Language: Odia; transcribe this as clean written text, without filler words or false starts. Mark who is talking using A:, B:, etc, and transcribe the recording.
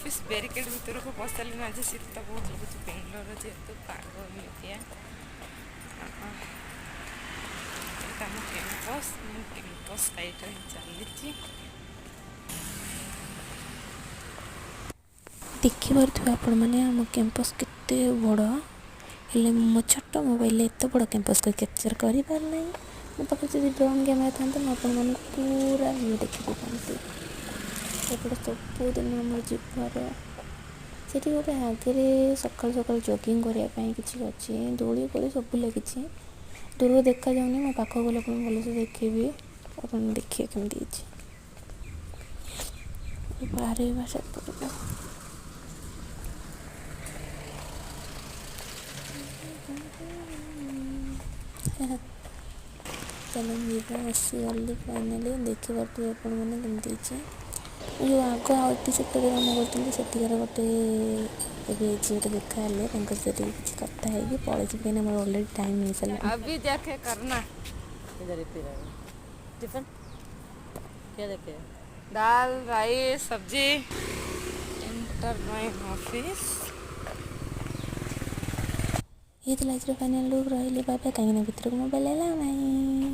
A: ଅଫିସ୍ ବ୍ୟାରିକେଡ଼ ଭିତରକୁ ପଶିସାରିଲିଣି। ଆଜି ଶୀତ ବହୁତ ଲାଗୁଛି, ବେଙ୍ଗଲୋରର ଯେହେତୁ ପାଗ ଏମିତିଆ। ଏଇଟା ଆମ କ୍ୟାମ୍ପସ୍। ମୁଁ କ୍ୟାମ୍ପସ୍ ସାଇଡ଼୍ରେ ହିଁ ଚାଲିଛି।
B: ଦେଖିପାରୁଥିବେ ଆପଣମାନେ, ଆମ କ୍ୟାମ୍ପସ୍ କେତେ ବଡ଼। ହେଲେ ମୋ ଛୋଟ ମୋବାଇଲରେ ଏତେ ବଡ଼ କ୍ୟାମ୍ପସ୍କୁ କ୍ୟାପଚର୍ କରିପାରୁନାହିଁ। ମୋ ପାଖରେ ଯଦି ଡ୍ରୋନ୍ କ୍ୟାମେରା ଥାନ୍ତା, ମୁଁ ଆପଣମାନଙ୍କୁ ପୁରା ଭିଉ ଦେଖେଇ ଦେଇଥାନ୍ତି। ଏପଟେ ସବୁଦିନ ଆମର ଯିବାର। ସେଠି ଗୋଟେ ଆଗରେ ସକାଳୁ ସକାଳୁ ଜଗିଂ କରିବା ପାଇଁ କିଛି ଅଛି। ଦୋଳି ଫୋଳି ସବୁ ଲାଗିଛି। ଦୂରରୁ ଦେଖାଯାଉନି, ମୋ ପାଖକୁ ଗଲେ ଆପଣ ଭଲସେ ଦେଖିବି। ଆପଣ ଦେଖିବେ କେମିତି ହେଇଛି। ବାହାରିବା ସେପଟକୁ। ଚାଲ ଯିବା। ଆସିଗଲି ଫାଇନାଲି। ଦେଖିପାରୁଥିବେ ଆପଣମାନେ କେମିତି ହେଇଛି। ଯେଉଁ ଆଗ IT ସେକ୍ଟରରେ କାମ କରୁଥିଲି, ସେଠିକାର ଗୋଟେ ଏବେ ଝିଅଟେ ଦେଖା ହେଲେ। ତାଙ୍କ ସହିତ ଟିକେ କିଛି କଥା ହେଇକି ପଳେଇଯିବି, କାହିଁକିନା ମୋର ଅଲରେଡ଼ି ଟାଇମ୍ ହେଇସାରିଲାଣି।
A: अभी जाके करना।
C: इधर ही पी रहे हैं टिफिन। क्या देखे?
A: दाल, राइस, सब्जी। Enter my office.
B: ଇଏ ଥିଲା ଆଜିର ଫାଇନାଲ୍ ଲୁକ୍। ରହିଲି, ବାଏ ବାଏ, କାହିଁକିନା ଭିତରକୁ ମୋବାଇଲ୍ ହେଲା ନାହିଁ।